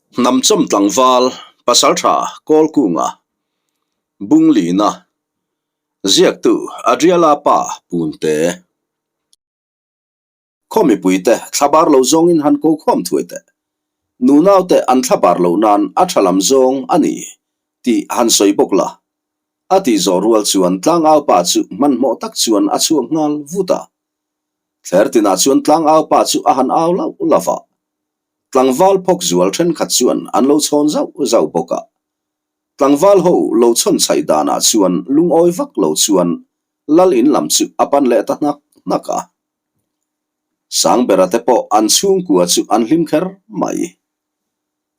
Hnamchawm tlangval Pasaltha Kawlkunga Bunglina Ziaktu Adriala pa Punte Khaw mipuite thlabar lo zawngin han ko khawm thuai teh. Nunaute an thlabar loh nan a tha lam zawng a ni tih han sawi bawk la. A tih zawh rual chuan tlangau pa chu hmanhmawh tak chuan a chhuak nghal vut a. Thler tinah chuan tlangau pa chu a han au lauh lauh a. Tlangval phawk zual thenkhat chuan an lo chhawn zauh zauh bawk a. Tlangval ho lo chhawn chhaih danah chuan lungawi vak lo chuan lal in lam chu a pan leh ta hnak hnak a. Sangbera te pawh an chhungkua chu an hlim kher mai.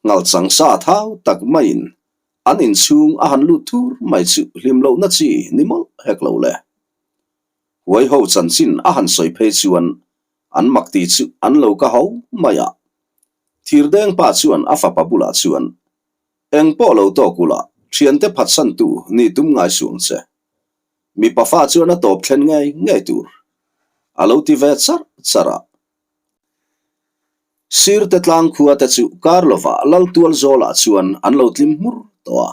Ngalchang sa thau tak maiin an inchhung a han lut thur mai chu hlim lohna chi ni mawlh hek lo le. Huai ho chanchin a han sawi phei chuan an mak ti chu an lo ka ho mai a. Thirdeng pa chuan a fapa bulah chuan, Eng pawh lo tawk ula, thiante phatsantu ni tum ngai suang che. Mipa fa chuan a tawp thlen ngei ngei tur a lo ti ve char char a. Sirte tlang khua te chu kar lovah Laltual zawlah chuan an lo tlim hmur tawh a.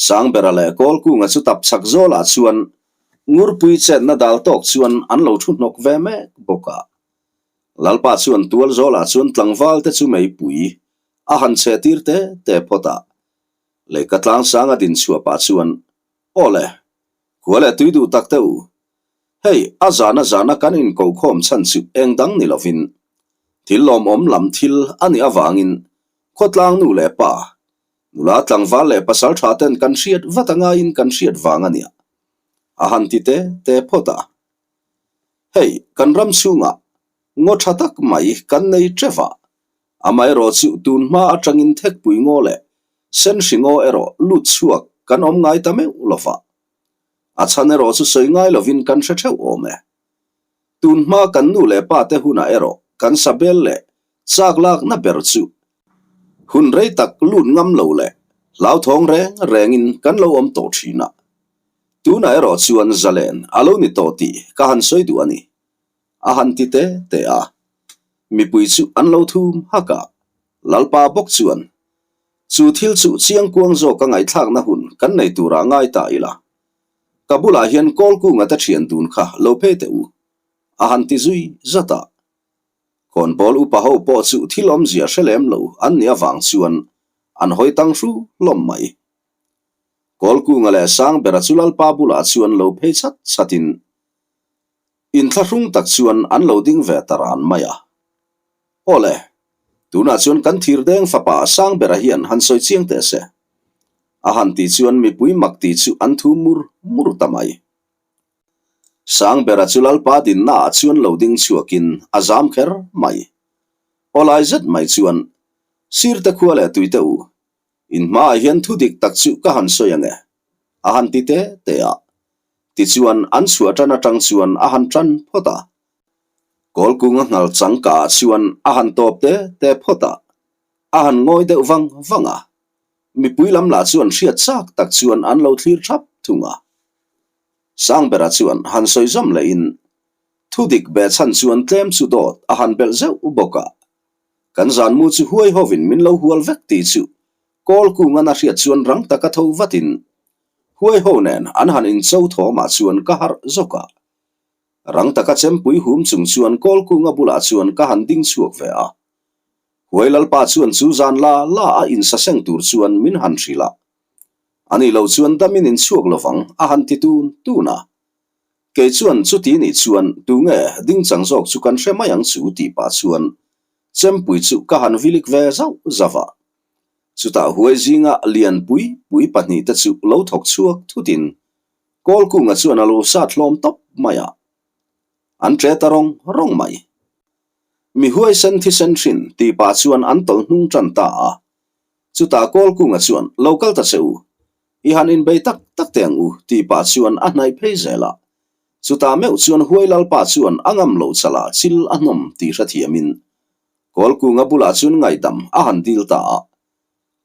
Sangbera leh Kawlkunga chu tap chak zawlah chuan Ngurpui chetna dal tawk chuan an lo thu hnawk ve mek bawk a. Lalpa chuan tual zawlah chuan tlangval te chu meipui a han chhe tir te te phawt a. Lehkha tlang sanga din chhuah pah chuan Aw le, khua leh tui duh tak teh u. Hei, a zana zana kan inkokhawm chhan chu eng dang ni lovin thil lawmawm lam thil a nih avangin khawtlang nu leh pa, nula tlangval leh pasal tha ten kan hriat vat a ngaiin kan hriat vang a nia. A han ti te te phawt a. Hei, kan ram chhungah ngaw tha tak mai kan nei teuh a, Amaherawh chu tun hma atangin thekpui ngaw leh senhri ngaw erawh lut chhuak kan awm ngai ta meuh lo va. A chhan erawh chu sawi ngai lovin kan hre theuh awm e. Tun hma kan nu leh pa te hunah erawh kan sa bel leh chak lakna ber chu hun rei tak lut ngam lo leh hlauthawng reng rengin kan lo awm tawh thin a. Tunah erawh chuan zalen a lo ni tawh tih ka han sawi duh a ni. A han ti te te a. Mipui chu an lo thum hak a, Lalpa bawk chuan, Chu thil chu chiangkuang zawka ngaihthlakna hun kan nei turah ngai ta ila. Ka bulah hian Kawlkunga te thian dun kha lo phei teh u, a han ti zui zat a. Khawnbawl upa ho pawh chu thil awmzia hre lem lo an nih avang chuan an hawi tang hru hlawm mai. Kawlkunga leh Sangbera chu Lalpa bulah chuan lo phei chat chatin, Inthlahrung tak chuan an lo ding ve ta ran mai a. Aw le, tunah chuan kan thirdeng fapa Sangbera hian han sawi chiang teh se. A han tih chuan mipui mak tih chu an thu mur mur ta mai. Sangbera chu Lalpa dinnaah chuan lo ding chhuakin a zam kher mai. Aw lai zet mai chuan, Sirte khua leh tuite u, in hmaah hian thu dik tak chu ka han sawi ange, a han ti te te a. Tichuan, an chhuah tan atang chuan a han tan phawt a. Kawlkunga nghal changkaah chuan a han tawp te te phawt a, a han ngawi deuh vang vang a. Mipui lam lah chuan hriat chak tak chuan an lo thlir thap thung a. Sangbera chuan han sawi zawm lehin, Thudik behchhan chuan tlem chu dawt a han belh zeuh bawk a. Kan zanmu chu huai hovin min lo hual vek tih chu Kawlkunga'n a hriat chuan rang taka tho vatin Huai ho nen an han incho thawmah chuan ka harh zawk a. Rang taka chempui hum chung chuan Kawlkunga bulah chuan ka han ding chhuak ve a. Huai Lalpa chuan chu zan la la a insaseng tur chuan min han hrilh a. Ani lo chuan damin inchhuak lovang a han ti tun tun a. Kei chuan chuti nih chuan tunge dingchang zawk chu kan hre mai ang chu tih pah chuan chempui chu ka han vilik ve zauh zauh a. Chutah huai zinga lian pui pui pahnihte chu lo thawk chhuak thutin Kawlkunga chuan a lo sat hlawm tawp mai a, an ṭe ta rawng rawng mai. Mi huaisen thisen hrin tih pah chuan an tawlh hnung ṭan ta a. Chutah Kawlkunga chuan lo kal ta che u, i han inbei tak tak teh ang u tih pah chuan a hnaih phei zel a. Chutah meuh chuan huai lalpa chuan a ngam lo chalah chil a hnawm tih hrethiamin Kawlkunga bulah chuan ngaihdam a han dil ta a.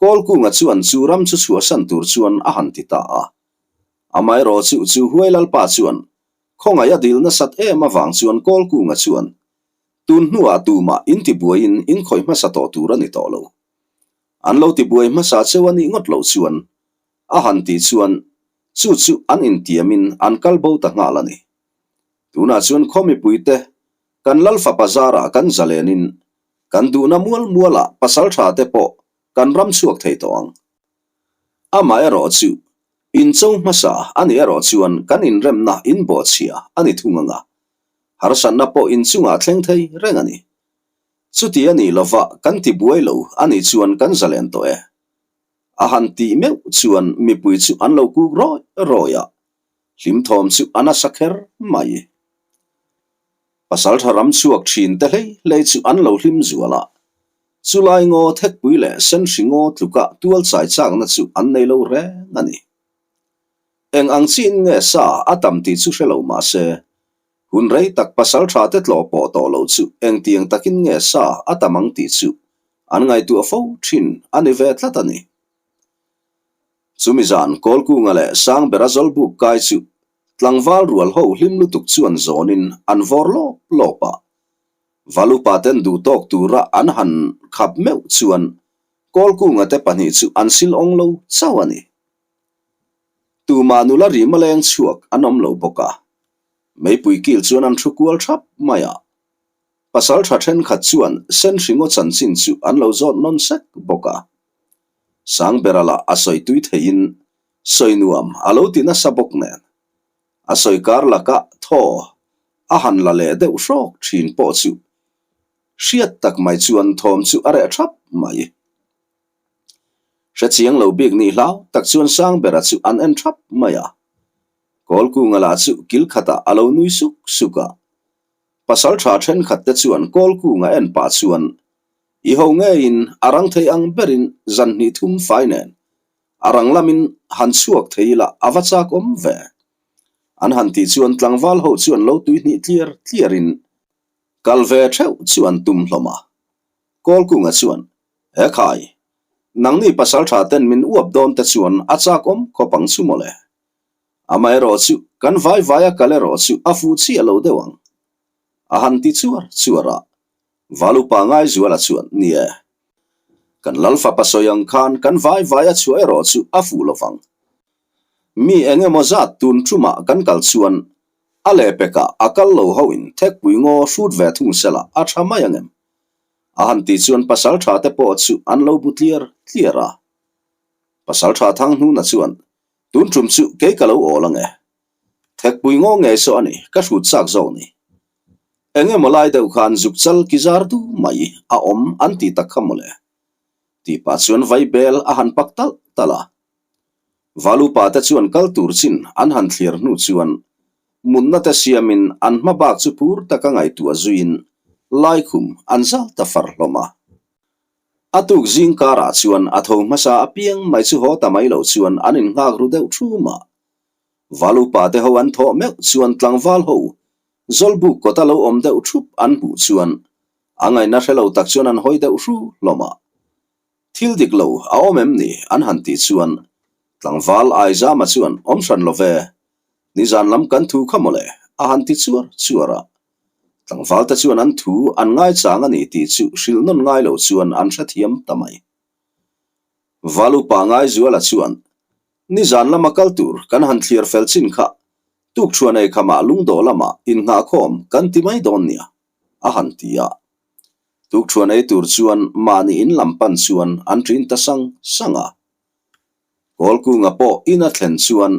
Kawlkunga chuan chu ram chu chhuahsan tur chuan a han ti ta a. Amaherawh chu chu Huai Lalpa chuan khawngaih a dil nasat em avang chuan Kawlkunga chuan tun hnuah tumah intibuaiin inkhawih hmasa tawh tur a ni tawh lo. An lo tibuai hmasa cheu a nih ngawt loh chuan a han tih chuan chu chu an intiamin an kal bo ta nghal a ni. Tunah chuan khaw mipuite kan lal fapa zarah kan zalenin kan duhna mual mualah pasal tha te pawh kan ram chhuak thei tawh ang. Amah erawh chu incho hmasa a nih erawh chuan kan inremna inbawhchhia a ni thung ang a, harsatna pawh inchungah thleng thei reng a ni. Chuti a nih lova kan ti buai lo a nih chuan kan zalen tawh e. A han tih meuh chuan mipui chu an lo kuk rawi rawi a, hlimthawm chu a nasa kher mai. Pasaltha ram chhuak thin te hlei hlei chu an lo hlim zual a, chulai ngaw thekpui leh senhri ngaw tluka tual chai chakna chu an nei lo reng a ni. Eng ang chiin nge sa a tam tih chu hre lo mah se, hun rei tak pasaltha te tlawh pawh tawh lo chu engtiang takin nge sa a tam ang tih chu an ngaihtuah fo thin a ni ve tlat a ni. Chumi zan Kawlkunga leh Sangbera Zawlbuk kai chu Tlangval rual ho hlim lutuk chuan zawnin an vawr lawp lawp a. Valupa ten duh tawk tura an han khap meuh chuan Kawlkunga te pahnih chu an sil awng lo chauh a ni. Tumah nula rima leng chhuak an awm lo bawk a. Meipui kil chuan an thu kual thap mai a. Pasal tha thenkhat chuan Senhringaw chanchin chu an lo zawt nawn sek bawk a. Sangbera lah a sawi tui theiin sawi nuam a lo ti nasa bawk nen, a sawi kar laka thaw a han la leh deuh hrawk thin pawh chu hriat tak mai chuan thawm chu a reh thap mai. Hrechiang lo bik nih hlau tak chuan Sangbera chu an en thap mai a, Kawlkunga lah chu kil khatah a lo nui suk suk a, pasal tha thenkhat te chuan Kawlkunga en pah chuan I ho ngeiin a rang thei ang berin zan hnih thum fai nen a rang lamin han chhuak thei ila a va chak awm ve. An han tih chuan tlangval ho chuan lo tui hnih tliar tliarin kal ve theuh chu an tum hlawm a. Kawlkunga chuan, He khai, nangni pasal tha ten min uap dawn te chuan a chak awm khawp ang chu mawle. Amaherawh chu kan vai vaia kal erawh chu a fuh chiah lo deuh ang. A han ti chuar chuar a. Valupa Ngaizuala chuan, Ni e. Kan lal fapa sawi ang khan kan vai vai a chhuah erawh chu a fuh lo vang. Mi eng emaw zat tun tumah kan kal chuan a lehpekah a kal lo hoin thekpui ngaw hrut ve thung sela a tha mai ang em? A han tih chuan pasal tha te pawh chu an lo bu tliar tliar a. Pasal tha Thanghnuna chuan, Tun tum chu kei ka lo awl ang e. Thekpui ngaw ngei saw a ni, ka hrut chak zawk ni. Eng emaw lai deuh khan zuk chal ki zar du mai a awm an ti tak kha mawle. Tih pah chuan vai bel a han pak talh talh a. Valupa te chuan kal tur chin an han thlir hnu chuan mutna te siamin an hma bak chu phur taka ngaihtuah zuiin laikhum an zal ta far hlawm a. A tuk zing karah chuan a tho hmasa apiang mai chu haw ta mai lo chuan an innghak ru deuh thum a. Valupa te ho an thawh meuh chuan tlangval ho Zawlbuk kawta lo awm deuh thup an hmuh chuan a ngaihna hre lo tak chuan an hawi deuh hru hlawm a. Thil dik lo a awm em ni? an han tih chuan tlangval Aizama chuan awm hran lo ve, nizan lam kan thu kha mawle a han ti chuar chuar a. Tlangval te chuan an thu an ngaichang a ni tih chu hrilh nawn ngai lo chuan an hrethiam ta mai. Valupa Ngaizuala chuan Nizan lama kal tur kan han thlir fel chin kha tukṭhuan ei khamah lungdawh lamah innghahkhawm kan ti mai dawn nia, a han ti a. Tukṭhuan ei tur chuan mahni in lam pan chuan an ṭin ta sang sang a. Kawlkunga pawh in a thlen chuan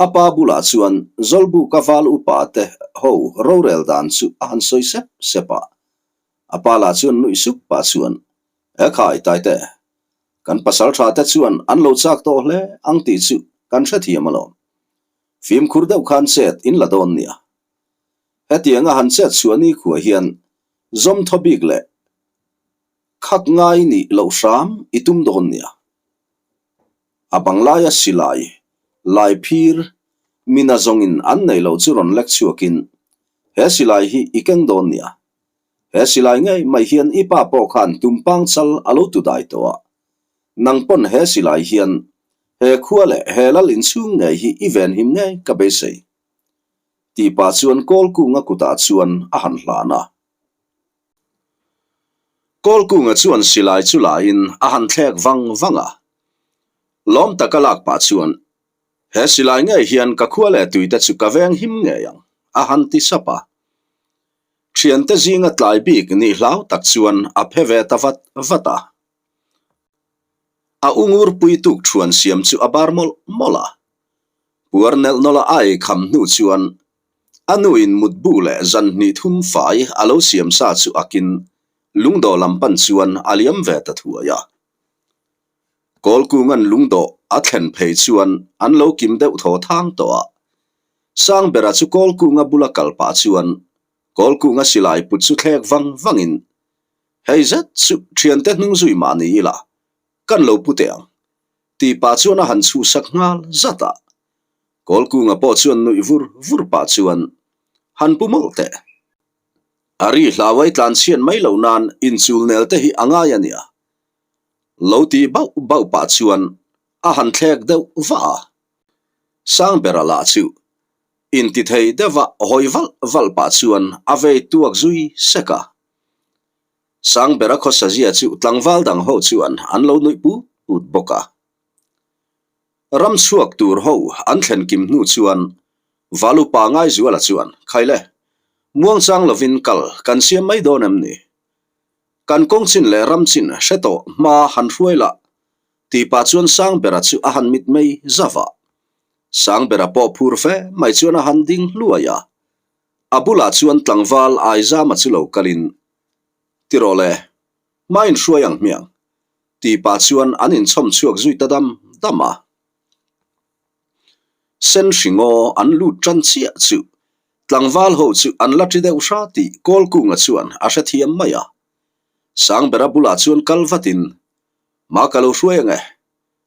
a pa bulah chuan Zawlbuka val upa te ho rorel dan chu a han sawi sep sep a. A pa lah chuan nuih sup pah chuan, Ekhai Taite, Kan pasal tha te chuan an lo chak tawh hle ang tih chu kan hrethiam alawm. Fimkhur deuh khan chet in la dawn nia. Hetianga han chet chhuah ni khua hian zawm thaw bik leh khak ngai nih loh hram i tum dawn nia. A bang laia silai, lai phir, mina zawngin an neih loh chu rawn lek chhuakin he silai hi i keng dawn nia. He silai ngei mai hian i pa pawh khan tumpang chal a lo tu dai tawh a. Nang pawn he silai hian he khua leh he lal inchhung ngei hi i venhim ngei ka beisei. Tih pah chuan Kawlkunga kutah chuan a han hlan a. Kawlkunga chuan silai chu lain a han thlek vang vang a. Lawm taka lak pah chuan, He silai ngei hian ka khua leh tuite chu ka veng him ngei ang, a han ti sap a. Thiante zinga tlai bik nih hlau tak chuan a phe ve ta vat vat a. A ungur pui tuk thuan siam chu a bar mawlh mawlh a. Puar nelh nawlh a ai kham hnu chuan a nuin mutbu leh zan hnih thum fai a lo siam sa chu akin lungdawh lam pan chuan a liam ve ta thuai a. Kawlkunga'n lungdawh a thlen phei chuan an lo kim deuh thaw thang tawh a. Sangbera chu Kawlkunga bula kal pah chuan Kawlkunga silai put chu thlek vang vangin, Hei zet chu thiante hnung zui mah ni ila, kan lo pu teh ang, tih pah chuan a han chhuhsak nghal zat a. Kawlkunga pawh chuan nuih vur vur pah chuan, Han pu mawlh teh. A ri hlauai tlan chhiat mai loh nan inchulnel te hi a ngai a nia. Lo tih bauh bauh pah chuan a han thlek deuh vah a. Sangbera lah chu intithei deuha hawi valh valh pah chuan a vei tuak zui sek a. Sangbera khawsazia chu tlangval dang ho chuan an lo nuih put put bawk a. Ram chhuak tur ho an thlen kim hnu chuan Valupa Ngaizuala chuan, Khaile, muangchang lovin kal kan siam mai dawn em ni? Kan kawng chin leh ram chin hre tawh hma han hruai lah, tih pah chuan Sangbera chu a han mit mei zauh a. Sangbera pawh phur fe mai chuan a han ding hluai a. A bulah chuan tlangval Aizama chu lo kalin, Ti rawh le, hma in hruai ang hmiang, tih pah chuan an inchhawm chhuak zui ta dam dam a. Sen hringaw an lut tan chiah chu tlangval ho chu an la ṭi deuh hra tih Kawlkunga chuan a hrethiam mai a. Sangbera bulah chuan kal vatin, Ma ka lo hruai ang e,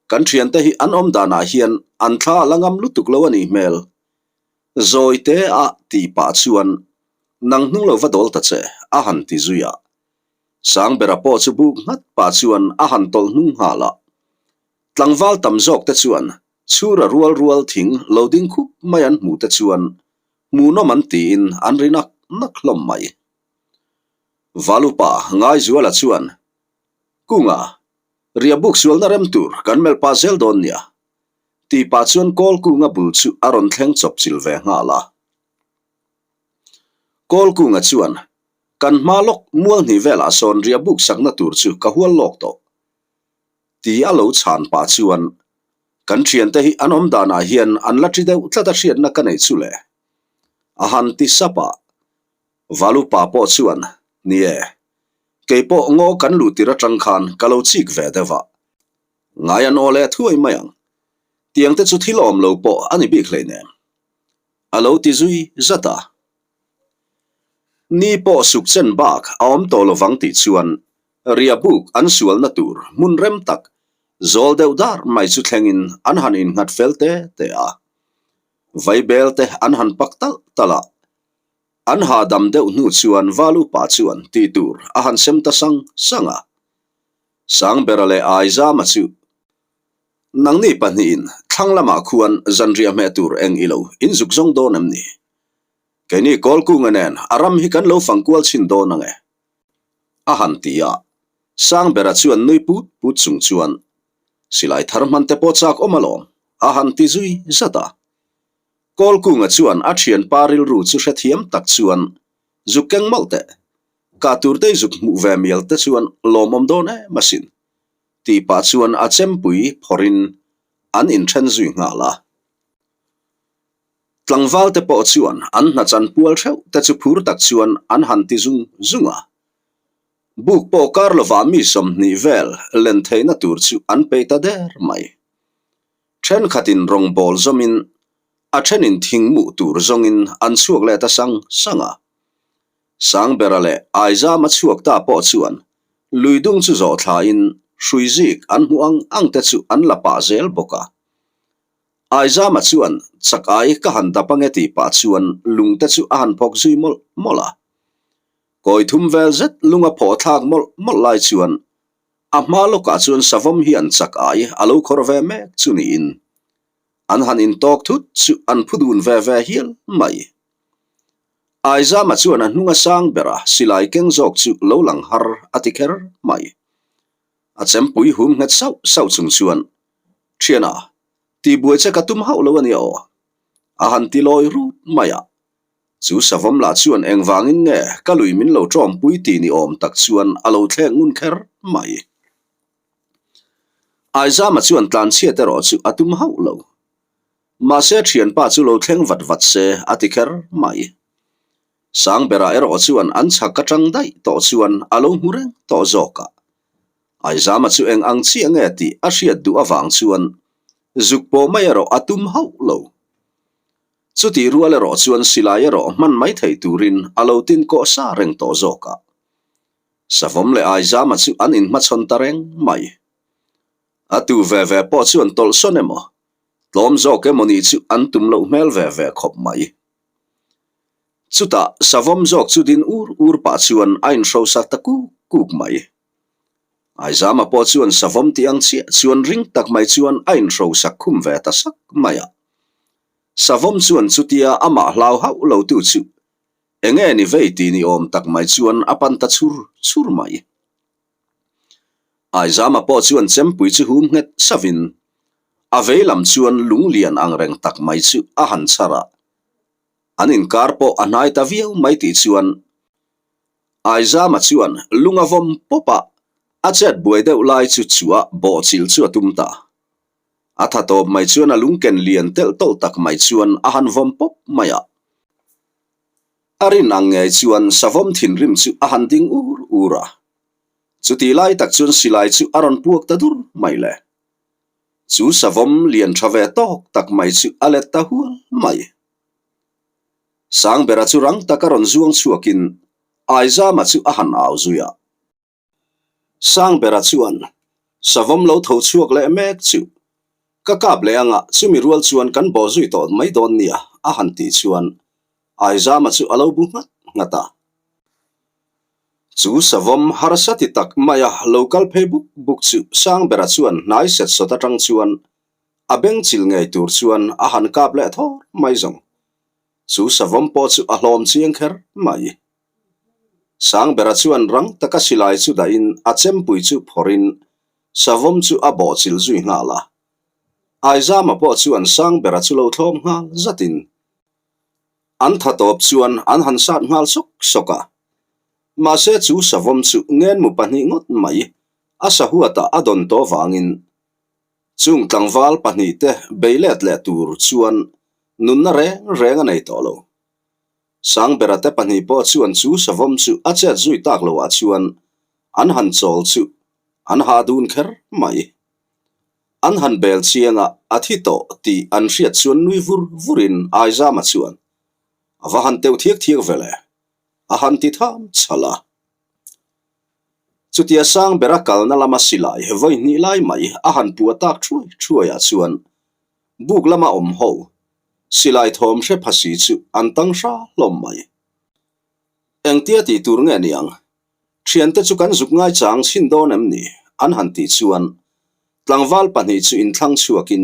kan ṭhiante hi an awm danah hian an thla a la ngam lutuk lo a nih hmel. Zawi te a tih pah chuan nang hnung lo va dawl ta che a han ti zui a. Sangbera pawh chu buk nghat pah chuan a han tawlh hnung nghal a. Tlangval tam zawk te chuan chhura rual rual thing lo ding khup mai an hmuh te chuan hmuhnawm an tiin an ri nak nak hlawm mai. Valupa Ngaizuala chuan, Kunga, riahbuk sualna rem tur kan melh pah zel dawn nia, tih pah chuan Kawlkunga bul chu a rawn thleng chawp chil ve nghal a. Kawlkunga chuan, Kan hma lawk mual hnih velah sawn riahbuk sakna tur chu ka hual lawk tawh. Ti a lo chhan pah chuan, Kan thiante hi an awm danah hian an la ṭi deuh tlat a hriatna ka neih chu le. A han ti sap a. Valupa pawh chuan, Ni e, kei pawh ngaw kan luh tir aṭang khan ka lo chik ve deuh a. Ngai an aw leh thuai mai ang. Tiang te chu thil awm lo pawh a ni bik hleinem. A lo ti zui zat a. Ni pawh suk chen bak a awm tawh lovang tih chuan riahbuk an sualna tur hmun rem tak zawl deuh dar mai chu thlengin an han innghat fel te te a. Vaibel te an han pak talh talh a. An hahdam deuh hnu chuan Valupa chuan tih tur a han sem ta sang sang a. Sangbera leh Aizama chu nangni pahnihin thlang lamah khuan zanriah hmeh tur eng ilo inzuk zawng dawn em ni? Keini Kawlkunga nen a ram hi kan lo fang kual chhin dawn ang e. A han ti a, Sangbera chuan nui put put chung chuan, Silai thar hman te pawh chak awm alawm, a han ti zui zat a. Kawlkunga chuan a thianpa rilru chu hrethiam tak chuan, Zuk keng mawlh teh, kah tur te i zuk hmuh ve mial te chuan lawmawm dawn em asin, tih pah chuan a chempui phawrhin an inthen zui nghal a. Tlangval te pawh chuan an hna chan pual theuh te chu phur tak chuan an han ti zung zung a. Buk pawh kar lovah mi 20 vel len theihna tur chu an peih ta der mai. Thenkhatin rawngbawl zawmin a thenin thing muh tur zawngin an chhuak leh ta sang sang a. Sangbera leh Aizama chhuak ta pawh chuan lui dung chu zawh thlain hrui zik an hmuh ang ang te chu an la pah zel bawk a. Aizama chuan chak ai ka han dap ange tih pah chuan lung te chu a han phawk zui mawlh mawlh a. Kawi thum vel zet lung a phawh thlak mawlh mawlh lai chuan a hma lawkah chuan savawm hian chak ai a lo khawr ve mek chu niin an han intawk thut chu an phu dun ve ve hial mai. Aizama chuan a hnunga sang bera silai keng zawk chu lo lang har a ti kher mai. A chempui hum nghet sauh sauh chung chuan, Thiana, tihbuai che ka tum hauh lo a nia aw. A han ti lawi rut mai a. Chu savawm lah chuan engvangin nge ka lui min lo tawmpui ti ni awm tak chuan a lo thlek ngun kher mai. Aizama chuan tlanchhiat erawh chu a tum hauh lo. Mahse thianpa chu lo thleng vat vat se a ti kher mai. Sangbera erawh chuan an chhak atang daih tawh chuan a lo hmu reng tawh zawk a. Aizama chu eng ang chiah nge tih a hriat duh avang chuan zuk pawh mai erawh a tum hauh lo. Chutih rual erawh chuan silai erawh hman mai thei turin a lo tin kawh sa reng tawh zawk a. Savawm leh Aizama chu an inhmachhawn ta reng mai. A tu ve ve pawh chuan tawlhsawn emaw, tlawm zawk emaw nih chu an tum loh hmel ve ve khawp mai. Chutah Savawm zawk chu din ur ur pah chuan a inhrosak ta kuk kuk mai. Aizama pawh chuan Savawm tih ang chiah chuan ring tak mai chuan a inhrosak khum ve ta sak mai a. Savawm chuan chutia amah hlau hauh lo tu chu enge ni vei tih ni awm tak mai chuan a pan ta chur chur mai. Aizama pawh chuan chempui chu hum nghet savin a vei lam chuan lung lian ang reng tak mai chu a han chhar a. An inkar pawh a hnai ta viau mai tih chuan Aizama chuan lung a vawm pawp a, a chet buai deuh lai chu chua bawhchilh chu a tum ta. A tha tawp mai chuan a lungken lian telh tawlh tak mai chuan a han vawm pawp mai a. A rin ang ngei chuan savawm thinrim chu a han ding ur ur a. Chutih lai tak chuan silai chu a rawn puak ta dur mai le. Chu savawm lian tha ve tawk tak mai chu a let ta hual mai. Sangbera chu rang taka rawn zuang chhuakin Aizama chu a han au zui a. Sangbera chuan savawm lo tho chhuak leh mek chu ka kap leh anga chumi rual chuan kan bawh zui tawh mai dawn nia a han tih chuan Aizama chu a lo bu nghat nghat a. Chu savawm harsa ti tak maia lo kal phei buk buk chu Sangbera chuan hnai set sawt atang chuan a beng chil ngei tur chuan a han kap leh thawr mai zawng. Chu savawm pawh chu a hlawm chiang kher mai. Sangbera chuan rang taka silai chu dahin a chempui chu phawrhin savawm chu a bawhchilh zui nghal a. Aizama pawh chuan Sangbera chu lo thlawm nghal zatin an tha tawp chuan an han sat nghal sawk sawk a. Mahse chu savawm chu ngenmu pahnih ngawt mai a sahuatah a dawn tawh vangin Chung tlangval pahnihte bei let leh tur chuan nunna reng reng a nei tawh lo. Sangbera te pahnih pawh chuan chu savawm chu a chet zui tak loah chuan an han chawl chu an ha dun kher mai. An han bel chianga a thi tawh tih an hriat chuan nui vur vurin Aizama chuan a va han teuh thiak thiak ve le, a han ti tham chhalh a. Chutia sang bera kalna lama silai vawi hnih lai mai a han puah tak thuai thuaiah chuan buk lama awm ho silai thawm hre pha si chu an tang hra hlawm mai. Engtia tih tur nge niang? Thiante chu kan zuk ngai chang chhin dawn em ni? an han tih chuan tlangval pahnih chu inthlang chhuakin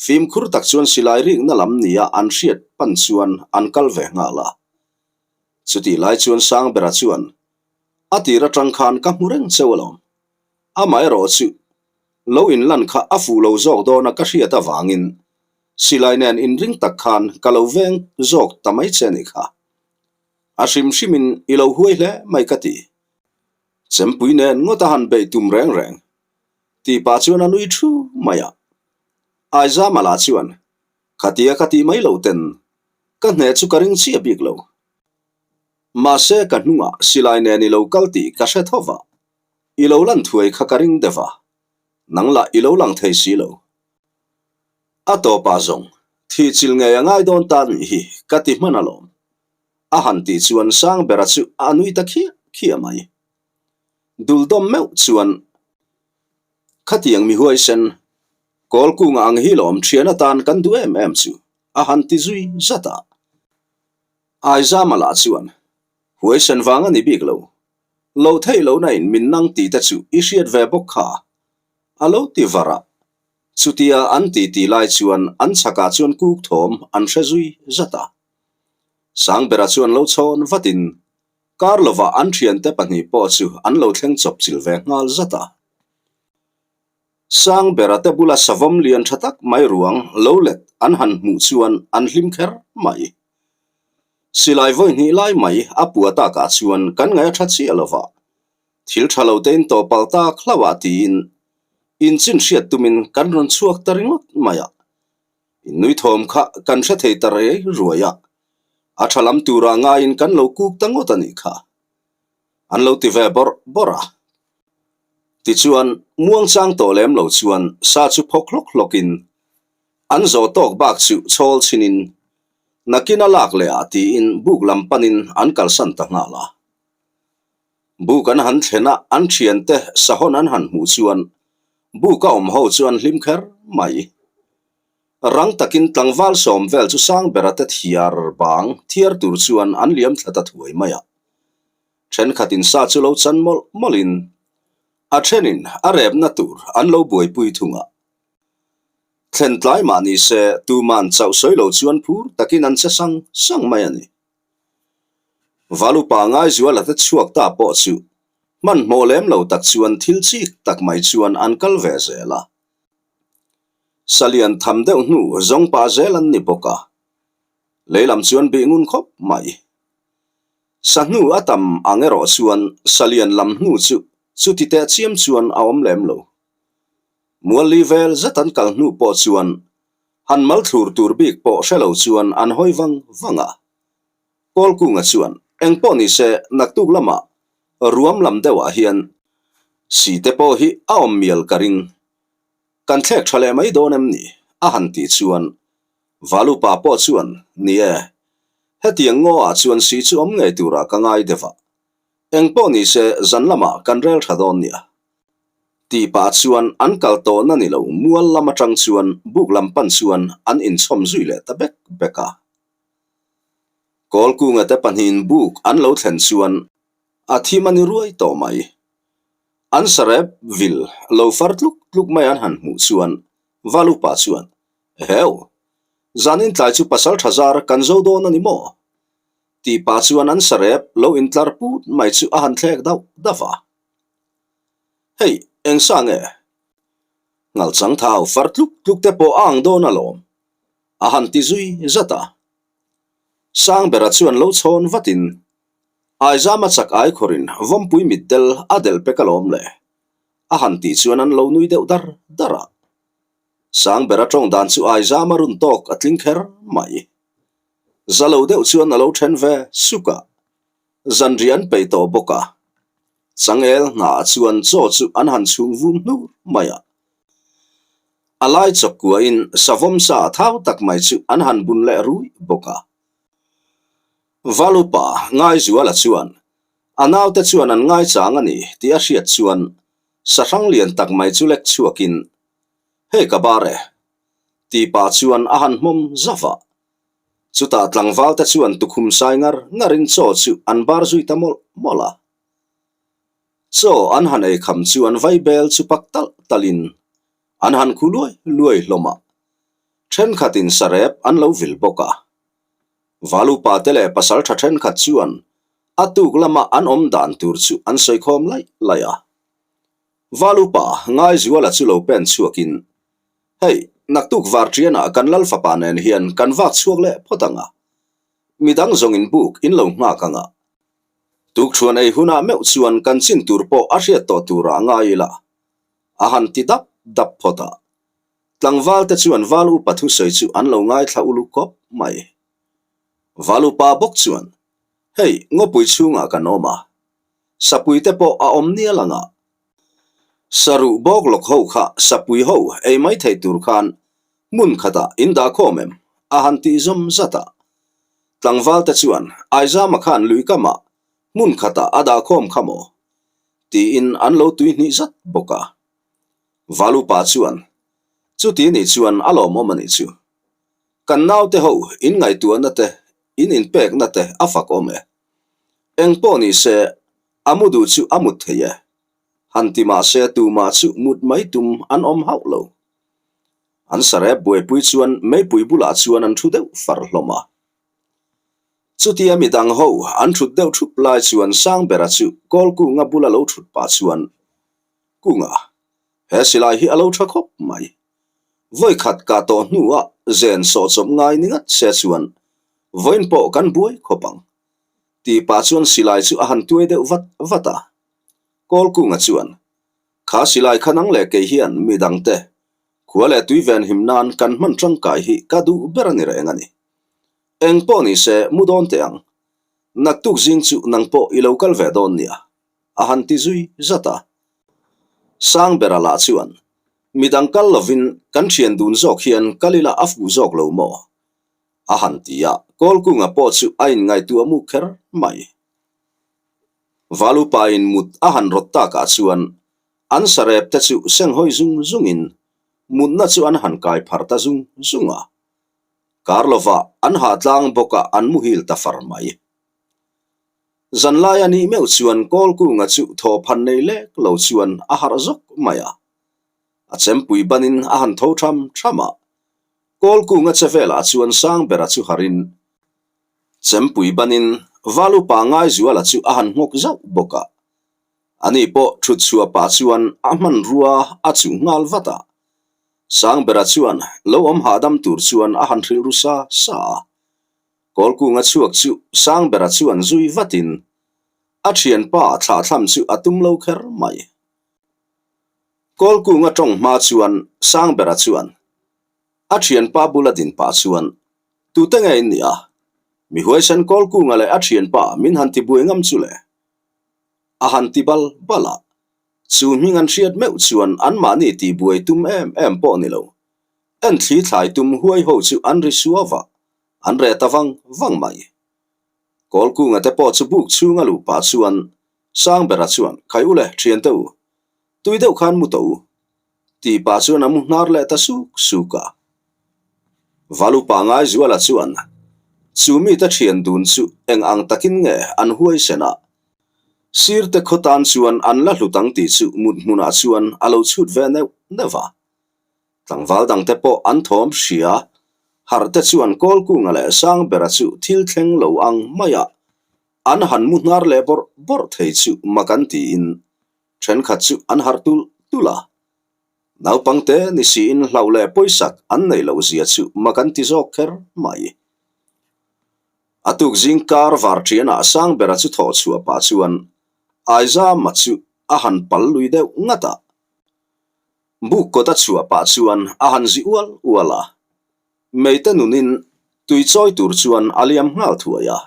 fimkhur tak chuan silai rikna lam nia an hriat pan chuan an kal ve nghal a. Chutih lai chuan Sangbera chuan, A tir atang khan ka hmu reng cheu alawm. Amaherawh chu, lo inlan kha a fuh lo zawk dawna ka hriat avangin silai nen inring tak khan ka lo veng zawk ta mai che ni kha. A hrim hrimin i lo huai hle mai ka ti. Chempui nen ngawt a han beih tum reng reng. Tih pah chuan a nui thu mai a. Aizama lah chuan, Khatia ka tih mai lo ten ka hneh chu ka ring chiah bik lo. Mahse ka hnungah silai nen i lo kal tih ka hre tho va, i lo lan thuai kha ka ring deuh a, nang lah i lo lang thei si lo. A tawpah zawng, thih chil ngei a ngai dawn ta nih hi ka ti hman alawm. A han tih chuan Sangbera chu a nui ta khiah khiah mai. Duldawm meuh chuan khatiang mi huaisen Kawl kunga ang hi lawm thian atan kan duh em em chu a han ti zui zat a. Aizama lah chuan, Huaisen vang a ni bik lo. Lo theih lo na in min nang ti te chu i hriat ve bawk kha. A lo ti var a. Chutia an ti ti lai chuan an chhakah chuan kuk thawm an hre zui zat a. Sangbera chuan lo chhawn vatin kar lovah an thiante pahnih pawh chu an lo thleng chawp chilh ve nghal zat a. Sangbera te bula savawm lian tha tak mai ruang lo let an han hmuh chuan an hlim kher mai. Silai vawi hnih lai mai a pua takah chuan kan ngaih a tha chiah lova, thil tha lo te in tawhpalh tak hlauh ah tiin inchin hriat tumin kan rawn chhuak ta ringawt mai a. Nui thawm kha kan hre thei ta rei ruai a, a tha lam turah ngaiin kan lo kuk ta ngawt a nih kha. An lo ti ve bawrh bawrh a. Tichuan, muangchang tawh lem lo chuan sa chu phawk hlawk hlawkin an zawh tawk bak chu chhawl chhinin nakin a lak leh ah tiin buk lam panin an kalsan ta nghal a. Buk an han thlen a, an thiante sahawn an han hmuh chuan buk a awm ho chu an hlim kher mai. Rang takin tlangval sawm vel chu sang bera te thiar bang thiar tur chuan an liam thla ta thuai mai a. Thenkhatin sa chu lo chan mawlh mawlhin a thenin a repna tur an lo buaipui thung a. Thlen tlai mah ni se tuman chauh sawi lo chuan phur takin an che sang sang mai a ni. Valupa Ngaizuala te chhuak ta pawh chu hmanhmawh lem lo tak chuan thil chik tak mai chuan an kal ve zel a. Salian tham deuh hnu zawng pah zel an ni bawk a, lei lam chuan bih ngun khawp mai. Sa hnu a tam ang erawh chuan salian lam hnu chu chuti teh chiam chuan a awm lem lo. Mualli vel zet an kal hnu pawh chuan Han mal thlur tur bik pawh hre lo chuan an hawi vang vang a. Kawlkunga chuan, Engpawh ni se, naktuk lamah ruam lam deuhah hian site pawh hi a awm mial ka ring. Kan thlek tha leh mai dawn em ni? a han tih chuan Valupa pawh chuan, Ni e, hetiang ngaw ah chuan si chu awm ngei turah ka ngai deuh a. Engpawh ni se, zan lamah kan rel tha dawn nia. Tih pah chuan an kal tawhna ni lo mual lam atang chuan buk lam pan chuan an inchhawm zui leh ta bek bek a. Kawlkunga te pahnihin buk an lo thlen chuan a thim a ni ruai tawh mai. An sarep vil lo far tluk tluk mai an han hmuh chuan Valupa chuan, Eheu! Zanin tlai chu pasal tha zar kan zo dawn a ni maw? Tih pah chuan an sarep lo intlar put mai chu a han thlek dauh dauh a. Hei, eng sa nge? Ngalchang thau far tluk tluk te pawh a ang dawn alawm, a han ti zui zat a. Sangbera chuan lo chhawn vatin, Aizama chak ai khawrin vawmpui mitdel a del pek alawm le, a han tih chuan an lo nui deuh dar dar a. Sangbera tawng dan chu Aizama run tawk a tling kher mai. Za lo deuh chuan a lo then ve suk a. Zanriah an peih tawh bawk a, changel hnah chuan chaw chu an han chhung vum hnur mai a. A lai chawk kuahin savawm sa thau tak mai chu an han bun leh rui bawk a. Valupa Ngaizuala chuan a naute chuan an ngaichang a ni tih a hriat chuan sahrang lian tak mai chu lek chhuakin, Hei ka bar e, tih pah chuan a han hmawm zauh a. Chutah tlangval te chuan tukhum sai ngar ngarin chaw chu an bar zui ta mawlh mawlh a. Chaw an han ei kham chu an vai bel chu pak talh talhin an han khu luai luai hlawm a. Thenkhatin sarep an lo vil bawk a. Valupa te leh pasal tha thenkhat chuan a tuk lama an awm dan tur chu an sawi khawm laih laih a. Valupa Ngaizuala chu lo pen chhuakin Hei, naktuk Varṭianah kan Lal fapa nen hian kan vak chhuak leh phawt ang a, midang zawngin buk in lo nghak ang a. Tukṭhuan ei hunah meuh chuan kan chin tur pawh a hriat tawh turah ngai ila, a han ti dap dap phawt a. Tlangval te chuan Val upa thusawi chu an lo ngaithla uluk khawp mai. Val upa bawk chuan, Hei, ngawpui chhungah kan awm a, sapui te pawh a awm nial ang a, Saruh bawk lawk ho kha sapui ho ei mai thei tur khan hmun khatah in dah khawm em? a han tih zawm zat a. Tlangval te chuan Aizama khan lui kamah hmun khatah a dah khawm kha maw? tiin an lo tui hnih zat bawk a. Valupa chuan, Chuti nih chuan a lawmawm a nih chu. Kan naute ho in ngaihtuahna te, in inpekna te a fak awm e. Eng pawh ni se, a mu duh chu a mut thei e. Han ti mah se tumah chu mut mai tum an awm hauh lo. An sarep buaipui chuan meipui bulah chuan an thu deuh far hlawm a. Chutia midang ho an thut deuh thup lai chuan Sangbera chu Kawlkunga bula lo thut pah chuan, Kunga, he silai hi a lo tha khawp mai. Vawi khat kah tawh hnuah zen sawh chawp ngai ni ngat se chuan vawiin pawh kan buai khawp ang. Tih pah chuan silai chu a han tuai deuh vat vat a. Kawlkunga chuan, Kha silai kha nang leh kei hian midangte khua leh tui ven him nan kan hman tangkai hi ka duh ber a ni reng a ni. Eng pawh ni se mu dawn teh ang. Naktuk zing chu nang pawh i lo kal ve dawn nia, a han ti zui zat a. Sangbera lah chuan, Midang kal lovin kan thian dun zawk hian kal ila a fuh zawk lo maw? a han ti a, Kawlkunga pawh chu a inngaihtuah muk kher mai. Valupain mut a han rawt takah chuan an sarep te chu senghawi zung zungin mutna chu an han kai phar ta zung zung a. Kar lovah an hahtlang bawkah an muhil ta far mai. Zanlai a nih meuh chuan Kawlkunga chu thawphan nei lek lo chuan a harh zawk mai a. A chempui banin a han tho tham tham a. Kawlkunga che velah chuan Sangbera chu harhin chempui banin Valupa Ngaizuala chu a han nghawk zauh bawk a. Ani pawh thut chhuah pah chuan a hmanrua a chuh nghal vat a. Sangbera chuan lo awm hahdam tur chuan a han hrilh ru sa sa a. Kawlkunga chhuak chu Sangbera chuan zui vatin a thianpa thlahthlam chu a tum lo kher mai. Kawlkunga tawng hma chuan Sangbera chuan a thianpa bula din pah chuan, Tute nge in nih a? Mi huaisen Kawlkunga leh a thianpa min han ti buai ngam chu le? A han ti bal bal a. Chu hming an hriat meuh chuan anmahni tih buai tum em em pawh ni lo. En thli thlai tum huai ho chu an ri suau a, an reh ta vang vang mai. Kawlkunga te pawh chu buk chhunga luh pah chuan Sangbera chuan, Khai u le, thiante u, tui deuh khan mu tawh u, tih pah chuan a mu hnar leh ta suk suk a. Valupa Ngaizuala chuan, Chu mite thian dun chu eng ang takin nge an huaisen a, Sirte khaw tan chuan an la hlut ang tih chu mut hmunah chuan a lo chhut ve neuh neuh a. Tlangval dangte pawh an thawm hria. Harhte chuan Kawlkunga leh Sangbera chu thil thleng lo ang maia an han mu hnar leh bawrh bawrh thei chu mak an tiin thenkhat chu an harh tulh tulh a. Naupangte ni siin hlauh leh pawisak an neih loh zia chu mak an ti zawk kher mai. A tuk zing kar var ṭianah Sangbera chu thawh chhuah pah chuan Aizama chu a han pal lui deuh ngat a. Buk kawt a chhuah pah chuan a han zi ual ual a. Meite nunin tui chawi tur chuan a liam nghal thuai a.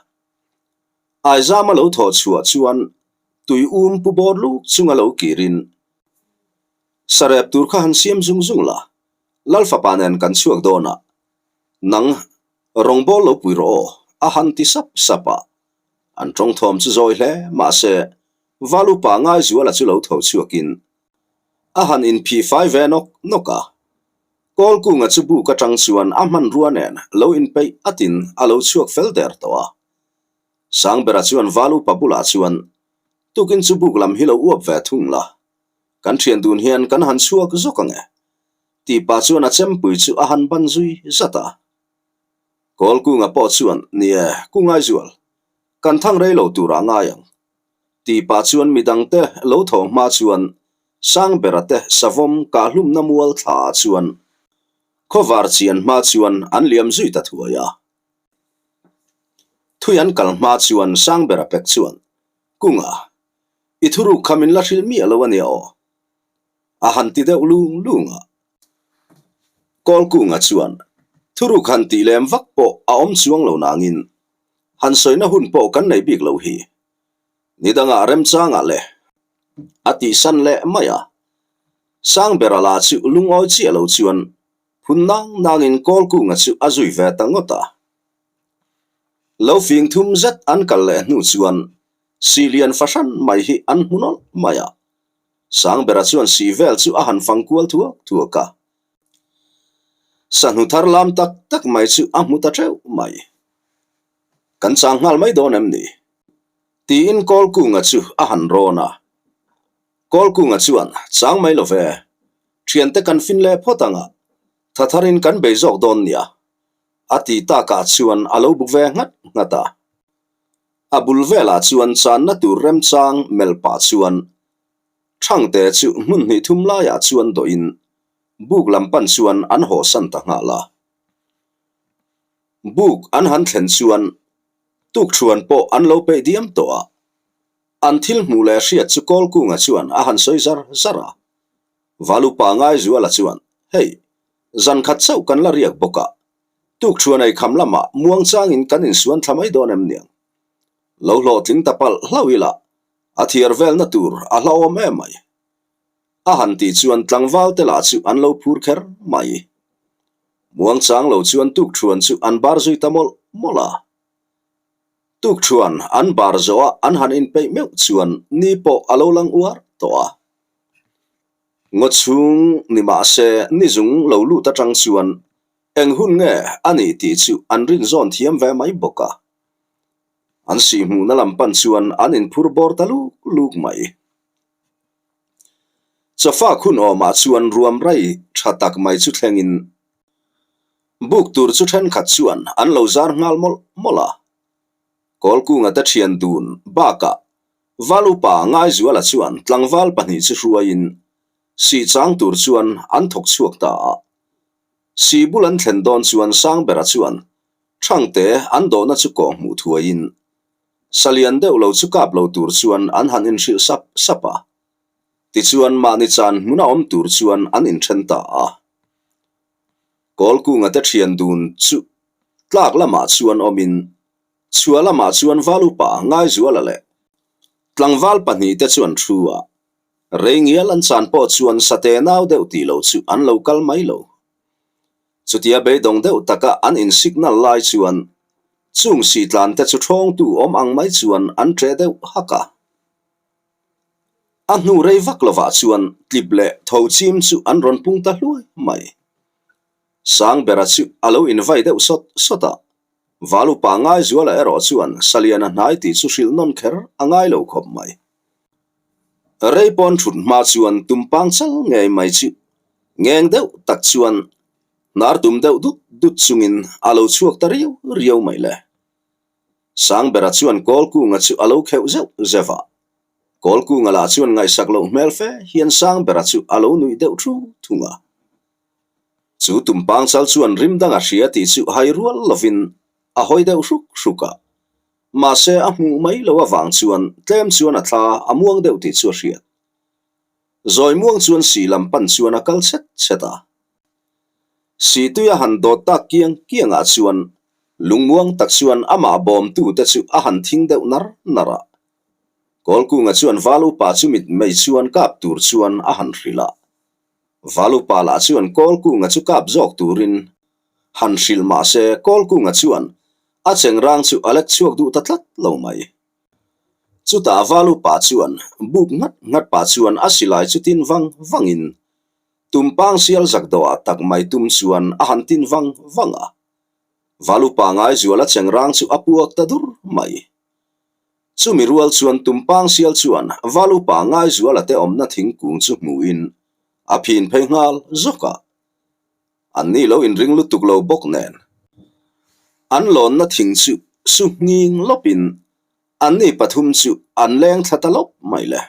Aizama lo thawh chhuah chuan tui um pu bawr luk chunga lo kirin, Sarep tur kha han siam zung zung la, Lalfapa nen kan chhuak dawn a, nang Rawngbâwl lo pui rawh aw, a han ti sap sap a. An ṭawng thawm chu zawi hle mah se, Val upa Ngaizuala chu lo tho chhuakin a han inphih fai ve nawk nawk a. Kawlkunga chu buk aṭang chuan a hmanrua nen lo inpeih atin a lo chhuak fel der tawh a. Sangbera chuan Val upa bulah chuan, Tukin chu buk lam hi lo uap ve thung la, kan ṭhian dun hian kan han chhuak zawk ang e, tih pah chuan a chempui chu a han ban zui zat a. Kawlkunga pawh chuan, Ni e, ku Ngaizual, kan thang rei lo turah ngai ang, tih pah chuan midangte lo thawh hma chuan Sangbera te savawm kahhlumna mual thlaah chuan khawvar chian hma chuan an liam zui ta thuai a. Thui an kal hma chuan Sangbera pek chuan, Kunga, i thuruk kha min la hrilh miah lo a nia aw, a han ti deuh lung lung a. Kawlkunga chuan thuruk han tih lem vak pawh a awm chuang lo nangin han sawina hun pawh kan nei bik lo hi. Ni dangah remchangah le a tihsan leh mai a. Sangbera lah chu lungawi chiah lo chuan phun nang nangin Kawlkunga chu a zui ve ta ngawt a. Lo fing thum zet an kal leh hnu chuan silian fahran mai hi an hmu nawlh mai a. Sangbera chuan sih vel chu a han fang kual thuak thuak a. Sahnu thar lam tak tak mai chu a hmu ta teuh mai. Kan chang nghal mai dawn em ni? Tiin Kawlkunga chu a han rawn a. Kawlkunga chuan, Chang mai lo ve. Thiante kan fin leh phawt ang a, tha tharin kan bei zawk dawn nia. A ti takah chuan a lo bu ve nghat nghat a. A bul velah chuan channa tur remchang melh pah chuan Thangte chu hmun hnih thum laiah chuan dawhin buk lam pan chuan an hawhsan ta nghal a. Buk an han thlen chuan tukṭhuan pawh an lo peih diam tawh a, an thil hmuh leh hriat chu Kawlkunga chuan a han sawi zar zar a. Valupa Ngaizuala chuan, Hei, zan khat chauh kan la riak bawk a, tukṭhuan ei kham lamah muangchangin kan insuan thla mai dawn em niang? Lo hlawhtling ta palh hlauh ila, a thiar velna tur a hlauhawm em mai. A han tih chuan tlangval te lah chu an lo phur kher mai. Muangchang lo chuan tukṭhuan chu an bar zui ta mawlh mawlh a. Tukṭhuan an bar zawh a an han inpeih meuh chuan ni pawh a lo lang uar tawh a. Ngaw chhung ni mah se ni zung lo lut atang chuan eng hun nge a nih tih chu an rinzawn thiam ve mai bawk a. An sihhmuhna lam pan chuan an inphur bawr ta luk luk mai. Chawfa khun awmah chuan ruam rai tha tak mai chu thlengin buk tur chu thenkhat chuan an lo zar nghal mawlh mawlh a. Kawlkunga te thian dun bakah Valupa Ngaizuala chuan tlangval pahnih chu hruaiin sih chang tur chuan an thawk chhuak ta a. Sih bul an thlen dawn chuan Sangbera chuan Thangte an dawhna chu kawh hmuh thuaiin Salian deuh lo chu kap lo tur chuan an han inhrilh sap sap a. Tichuan mahni chan hmuna awm tur chuan an inthen ta a. Kawlkunga te thian dun chu tlak lamah chuan awmin chhuah lamah chuan Valupa Ngaizuala leh tlangval pahnihte chu an thu a. Rei ngial an chan pawh chuan sate nau deuh tih lo chu an lo kal mai lo. Chutia beidawng deuh taka an in signal lai chuan chung sih tlan te chu thawngtu awm ang mai chuan an ṭe deuh hak a. A hnu rei vak lovah chuan tlip leh tho chim chu an rawn pung ta hluai mai. Sangbera chu a lo invai deuh sawt sawt a, Valupa Ngaizuala erawh chuan Saliana hnai tih chu hrilh nawn kher a ngai lo khawp mai. Rei pawn thut hma chuan tumpang chal ngei mai chu ngeng deuh tak chuan hnar tum deuh dut dut chungin a lo chhuak ta riau riau mai le. Sangbera chuan Kawlkunga chu a lo kheuh zeuh zeuh a, Kawlkunga lah chuan ngaihsak loh hmel fe hian Sangbera chu a lo nuih deuh thu thung a. Chu tumpang chal chuan rim dang a hria tih chu hai rual lovin a hawi deuh hruk hruk a. Mahse a hmuh mai lo avang chuan tlem chuan a thla a muang deuh tih chu a hriat. Zawi muang chuan sih lam pan chuan a kal chhet chhet a. Sih tui a han dawt tak kiang kiang ah chuan lungmuang tak chuan amah bawmtu te chu a han thing deuh nar nar a. Kawlkunga chuan val upa chu mit mei chuan kap tur chuan a han hrilh a. Val upa lah chuan Kawlkunga chu kap zawk turin han hrilh mah se Kawlkunga chuan a chengrang chu a lek chhuak duh ta tlat lo mai. Chutah Val upa chuan buk nghat nghat pah chuan a silai chu tin vang vangin tumpang sial zak dawhah tak mai tum chuan a han tin vang vang a. Val upa Ngaizuala chengrang chu a puak ta dur mai. Chumi rual chuan tumpang sial chuan Val upa Ngaizuala te awmna thingkung chu hmuhin a phin phei nghal zawk a. An ni lo inring lutuk lo bawk nen. An lawnna thing chu su nghing lawpin an ni pathum chu an leng thla ta lawp mai le.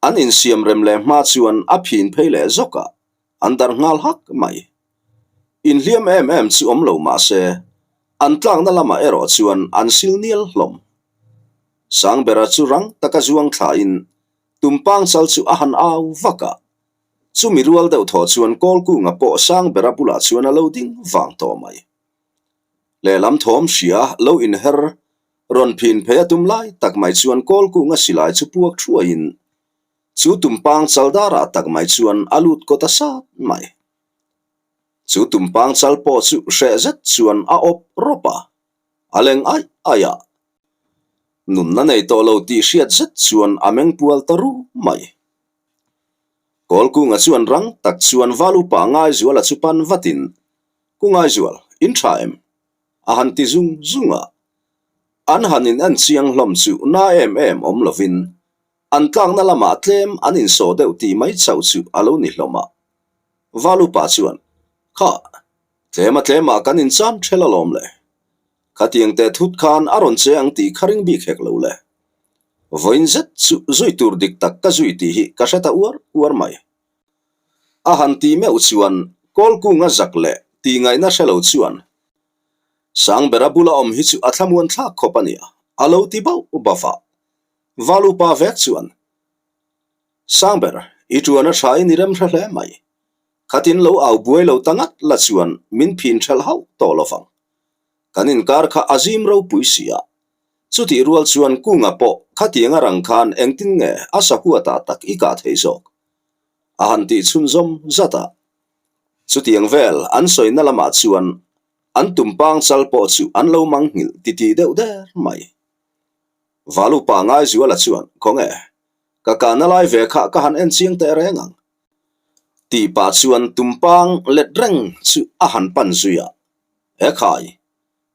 An insiam rem leh hma chuan a phin phei leh zawk a, an darh nghal hak mai. Inhliam em em chu awm lo mah se, an tlakna lamah erawh chuan an sil nial hlawm. Sangbera chu rang taka zuang thlain tumpang chal chu a han au vak a, Chumi rual deuh thaw chuan Kawlkunga pawh Sangbera bulah chuan a lo ding vang tawh mai. Lehlam thawm hria lo inher rawn phin phei a tum lai tak mai chuan Kawlkunga silai chu puak thuaiin chu tumpang chal darah tak mai chuan a lut kawt a sat mai. Chu tumpang chal pawh chu hreh zet chuan a awp rawp a, a leng aih aih a. Nunna nei tawh lo tih hriat zet chuan a meng pual ta ru mai. Kawlkunga chuan rang tak chuan val upa Ngaizuala chu pan vatin, Ku Ngaizual, in tha em? a han ti zung zung a. An han in en chiang hlawm chu na em em awm lovin an tlakna lamah tlem an insawh deuh tih mai chauh chu a lo ni hlawm a. Val upa chuan, Kha, tlema tlemah kan inchan ṭhel alawm le. Khatiang teh thut khan a rawn che ang tih kha ring bik hek lo le. Vawiin zet chu zui tur dik tak ka zui tih hi ka hre ta uar uar mai. A han ti meuh chuan Kawlkunga zak leh tih ngaihna hre lo chuan Sangbera bula awm hi chu a thlamuan thlak khawp a nia, a lo ti bauh bauh a. Valupa vek chuan Sangber, i tuan a tha in i rem hre hle mai. Khatin lo au buai lo ta ngat la chuan min phin ṭhelh hauh tawh lo vang. Kan inkar kha a zim ropui si a. Chutih rual chuan Kunga pawh khatiang a rang khan engtin nge a sahuatah tak i kah thei zawk? A han tih chhunzawm zat a. Chutiang vel an sawina lamah chuan an tumpang chal pawh chu an lo mang nghilh titih deuh der mai. Valupa Ngaizuala chuan, Khawnge, ka kahna lai ve kha ka han en chiang teh reng ang. Tih pah chuan tumpang let reng chu a han pan zui a, He khai,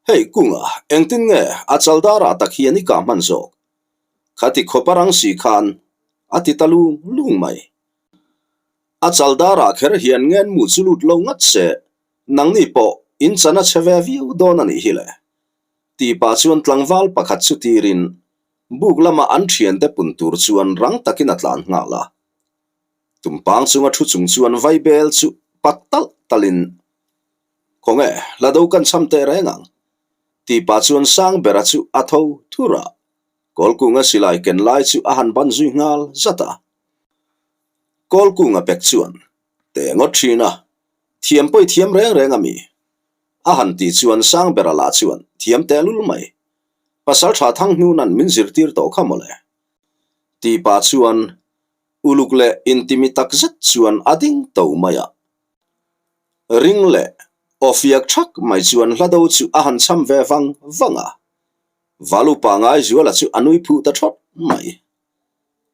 hei Kunga, engtin nge a chaldarah tak hian i kah hman zawk? Khati khawp a rang si khan a ti ta lung lung mai. A chaldarah kher hian ngen mu chu lut lo ngat se, nangni pawh in chan a che ve viau dawn a nih hi le. Tih pah chuan tlangval pakhat chu tirin buk lama an thiante pun tur chuan rang takin a tlan nghal a. Tumpang chunga thu chung chuan vaibel chu pak talh talhin, Khawnge, hla do kan cham teh reng ang, tih pah chuan Sangbera chu a tho thur a, Kawlkunga silai ken lai chu a han ban zui nghal zat a. Kawlkunga pek chuan, Teh ngawt thin a, thiam pawi thiam reng reng a mi? A han tih chuan Sangbera lah chuan, Thiam tehlul mai, Pasal tha Thanghnûna'n min zirtir tawh kha mawle. Tih pah chuan uluk leh intimi tak zet chuan a ding to mai a. Ring leh aw fiak thak mai chuan hla do chu a han cham ve vang vang a. Valupa Ngaizuala chu a nui phuh ta thawt mai.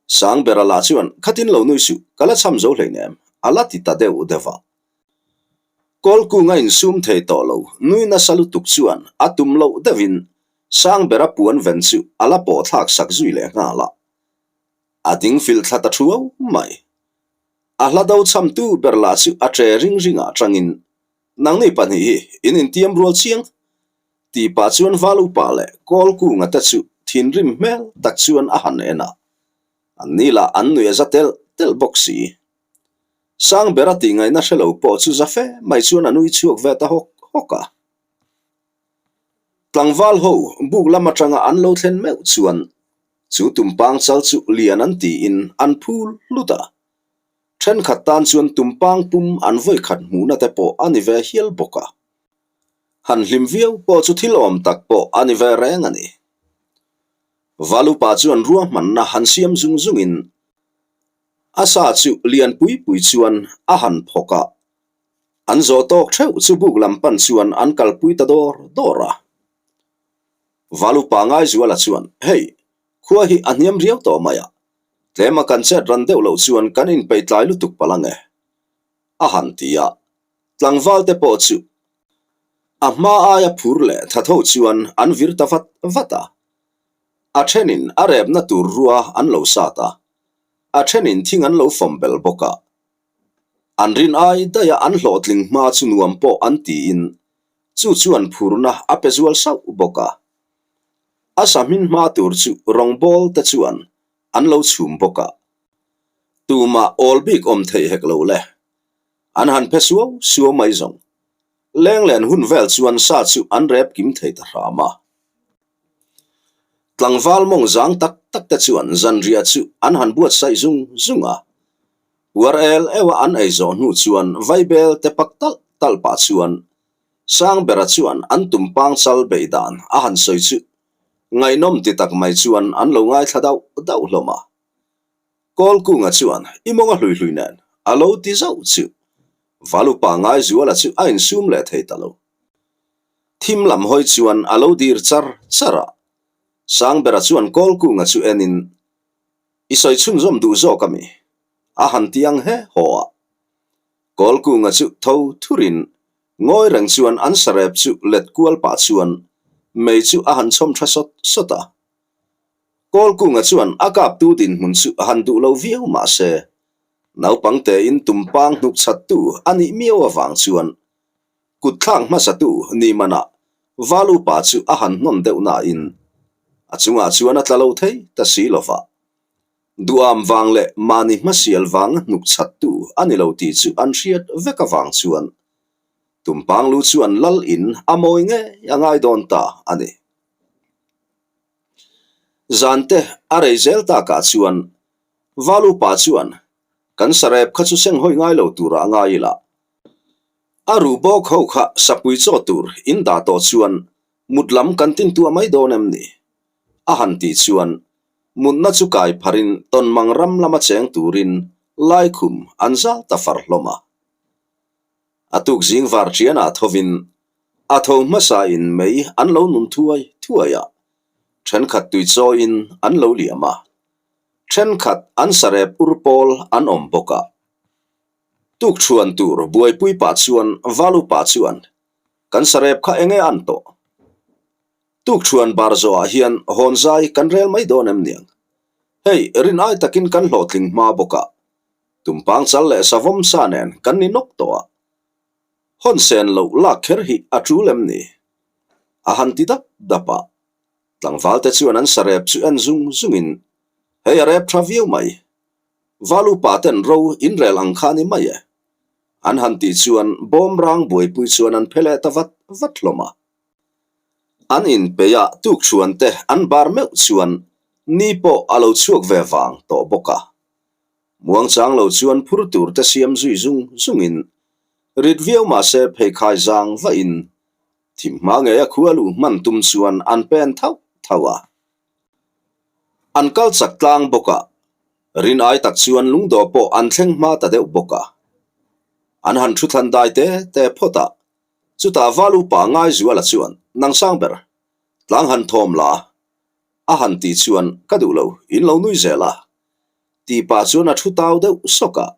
Sangbera lah chuan khatin lo nui suh, ka la cham zo hleinem, a la ti ta deuh deuh a. Kawlkung a insum thei tawh lo, nui nasa lutuk chuan a tum loh deuhin Sangbera puan ven chu a la pawh thlak sak zui leh nghal a. A ding fil thla ta thuau mai. A hla do chhamtu ber lah chu a tre ring ring ah tangin, Nangni pahnih hi in intiam rual chiang? Tih pah chuan Val upa leh Kawlkunga te chu thinrim hmel tak chuan a han en a. Anni lah an nui a za telh telh bawk si. Sangbera tih ngaihna hre lo pawh chu za fe mai chuan a nui chhuak ve ta hawk hawk a. Tlangval ho buk lam atanga an lo thlen meuh chuan chu tumpang chal chu lian an tiin an phul hlut a. Thenkhat tan chuan tumpang pum an vawikhat hmuhna te pawh a ni ve hial bawk a. Han hlim viau pawh chu thil awm tak pawh a ni ve reng a ni. Valupa chuan ruahmanna han siam zung zungin a sa chu lian pui pui chuan a han phawk a. An zawh tawk theuh chu buk lam pan chuan an kalpui ta dawr dawr a. Valupa Ngaizuala chuan, Hei, khua hi a hniam riau tawh mai a, tlema kan chet ran deuh loh chuan kan inpeih tlai lutuk palh ang e, a han ti a. Tlangval te pawh chu a hma aia phur leh thatho chuan an vir ta vat vat a. A thenin a repna tur rua an lo sat a, a thenin thing an lo fawm bel bawk a. An rin ai daih a an hlawhtling hma chu nuam pawh an tiin chu chuan phurna a pe zual sauh bawk a. A sahmin hma tur chu rawngbawl te chuan an lo chhum bawk a. Tumah awl bik awm theih hek lo le. An han phe suau suau mai zawng. Lenglen hun vel chuan sa chu an rep kim thei ta hram a. Tlangval mawng zang tak tak te chuan zanriah chu an han buatsaih zung zung a. Puar el eua an ei zawh hnu chuan vaibel te pak talh talh pah chuan Sangbera chuan an tumpang chal beih dan a han sawi chu ngaihnawm ti tak mai chuan an lo ngaithla dauh dauh hlawm a. Kawlkunga chuan i mawng a hlui hlui nen a lo ti zauh chu Valupa Ngaizuala chu a insum leh thei ta lo. Thim lam hawi chuan a lo dir char char a, Sangbera chuan Kawlkunga chu enin I sawi chhunzawm duh zawk a mi? A han ti ang he haw a. Kawlkunga chu tho thurin ngawi reng chuan an sarep chu let kual pah chuan mei chu a han chhawm tha sawt sawt a. Kawlkunga chuan a kaptu dinhmun chu a han duh lo viau mah se, naupang tein tumpang hnuk chhattu a nih miau avang chuan kut thlak hmasatu ni manah. Val upa chu a han hnawn deuh nain a chungah chuan a tla lo thei ta si lo va. Duham vang leh mahni hmasial vanga hnuk chhattu a ni lo tih chu an hriat vek avang chuan Tumpang lu chuan lal in a mawi ngei a ngai dawn ta a ni. Zante a rei zel takah chuan Val upa chuan kan sarep kha chu senghawi ngai lo turah a ngai ila. A ruh bawk ho kha sapui chaw tur in dah tawh chuan mut lam kan tin tuah mai dawn em ni? A han tih chuan mutna chu kai pharin tawnmang ram lama cheng turin laikhum an zal ta far hlawm a. A tuk zing var ṭianah thovin a tho hmasa in mei an lo nun thuai thuai a, ṭhenkhat tui chawiin an lo liam a, ṭhenkhat an sarep ur pawl an awm bawk a. Tukṭhuan tur buaipui pah chuan Valu pa chuan, Kan sarep kha enge an tawh? Tukṭhuan bar zawhah hian hawn zai kan rel mai dawn em niang? Hei, rin ai takin kan hlawhtling hma bawk a, tumpang chal leh savawm sa nen kan ni nawk tawh a. Hawn sen loh lak kher hi a ṭul em ni? A han ti dap dap a. Tlangvalte chuan an sarep chu en zung zungin, Hei a rep ṭha viau mai. Val upa ten ro inrel ang kha ni mai e. An han tih chuan bawm rang buaipui chuan an phe leh ta vat vat hlawm a. An inpeih a tukchhuan te an bar meuh chuan ni pawh a lo chhuak ve vang tawh bawk a. Muangchang lo chuan phur tur te siam zui zung zungin rit viau mahse pheikhai zang vahin thim hma ngei a khua luh hman tum chuan an pen thauh thauh a. An kal chak tlang bawk a, rin ai tak chuan lungdawh pawh an thleng hma ta deuh bawk a. An han thu thlan dai te te phawt a, chutah val upa Ngaizuala chuan, Nang sang ber, tlang han thawm la, a han tih chuan ka duh lo, in lo nui zel a, tih pah chuan a thu tau deuh sawk a,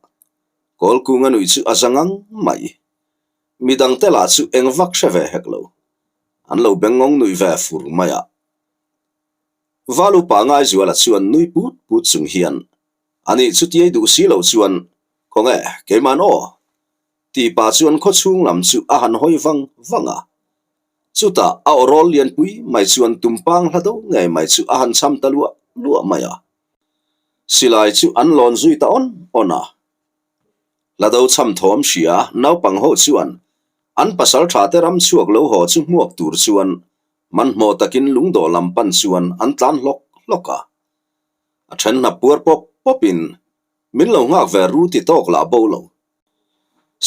Kawlkung a nuih chu a za ngang mai. Midangte lah chu eng vak hre ve hek lo, an lo bengngawng nuih ve fur mai a. Val upa Ngaizuala chuan nui put put chung hian, Ani chu tiai duh si lo chuan, Khawnge, keiman aw? Tih pah chuan khawchhung lam chu a han hawi vang vang a. Chutah a aw rawl lianpui mai chuan tumpang hla do ngei mai chu a han cham ta luah luah mai a. Silai chu an lawn zui ta awn awn a. Hla do cham thawm hria naupang ho chuan an pasal tha te ram chhuak lo haw chu hmuak tur chuan Hmanhmawh takin lungdawh lam pan chuan an tlan hlawk hlawk a. A then hnap puar pawp pawpin min lo nghak ve ru ti tawk lah bo lo.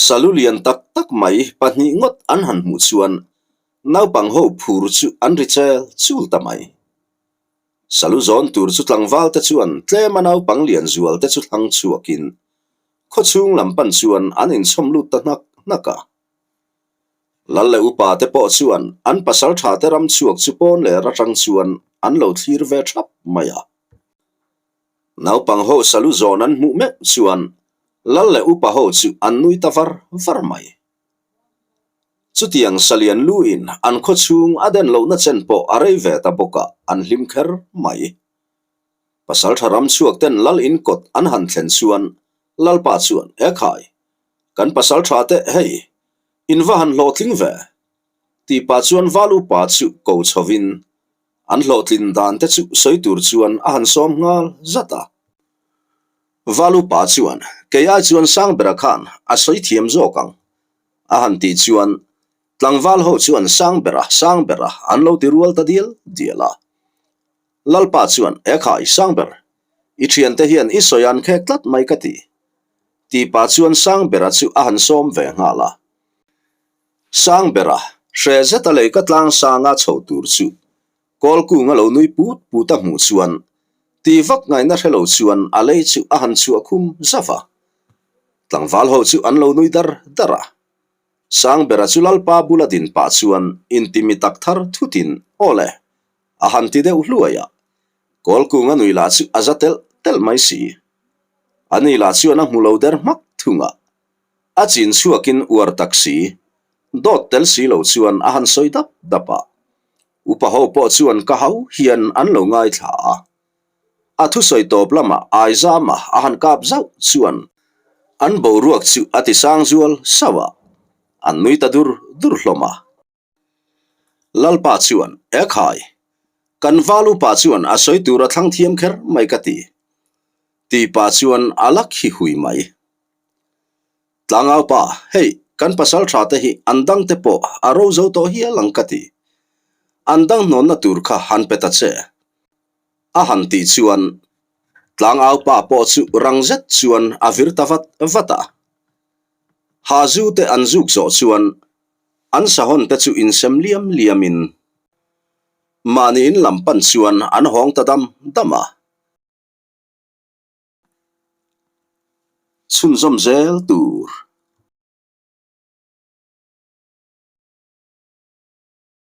Salu lian tak tak mai pahnih ngawt an han hmuh chuan naupang ho phur chu an ri chel chul ta mai. Salu zawn tur chu tlangval te chuan tlema naupang lian zual te chu thlang chhuakin khawchhung lam pan chuan an inchhawm lut ta hnak hnak a. Lal leh upa te pawh chuan an pasal tha te ram chhuak chu pawn leh ratang chuan an lo thlir ve thap mai a. Naupang ho salu zawn an hmuh meuh chuan Lal leh upa ho chu an nui ta var var mai. Chutiang salian lu in an khaw chhung a den lohna chen pawh a rei ve ta bawk a, an hlim kher mai. Pasal tha ram chhuak ten Lal in kawt an han thlen chuan Lalpa chuan, Ekhai, Kan pasal tha te hei, in va han hlawhtling ve? Tih pah chuan val upa chu ko chhovin an hlawhtlin dan te chu sawi tur chuan a han sawm nghal zat a. Val upa chuan, Kei ai chuan Sangbera khan a sawi thiam zawk ang, a han tih chuan tlangval ho chuan Sangbera, Sangbera an lo ti rual ta dial dial a. Lalpa chuan, Ekhai, Sangber, i thiante hian i sawi an khek tlat mai ka ti. Tih pah chuan Sangbera chu a han sawm ve nghal a. Sangbera, hreh zeta lei ka tlang sanga chho tur chu Kawlkung a lo nui put put a hmuh chuan ti vak ngaihna hre lo chuan a lei chu a han chhuah khum zauh a. Tlangval ho chu an lo nui dar dar a. Sangbera chu Lalpa bula din pah chuan intimi tak thar thutin, Aw le, a han ti deuh hluai a, Kawlkung a nui lah chu a za telh telh mai si. Ani lah chuan a hmu lo der hmak thung a, a chin chhuakin uar tak si, dawt tel si lo chuan a han sawi dap dap a. Upa ho pawh chuan ka hau hian an lo ngaithla a. A thusawi tawp lamah Aizama a han kap zauh chuan an boruak chu a ti sang zual sauh a, an nui ta dur dur hlawm a. Lalpa chuan, Ekhai, kan val upa chuan a sawi tur a thlang thiam kher mai ka ti. Tih pah chuan a la khi hui mai. Tlangau pa, hei, kan pasal tha te hi an dang te pawh a ro zo tawh hial ang ka ti. An dang hnawnna tur kha han pe ta che. A han tih chuan Tlangau pa pawh chu rang zet chuan a vir ta vat vat a. Ha zu te an zuk zawh chuan an sahawn te chu insem liam liamin mahni in lam pan chuan an hawng ta dam dam a. Chhunzawm zel tur.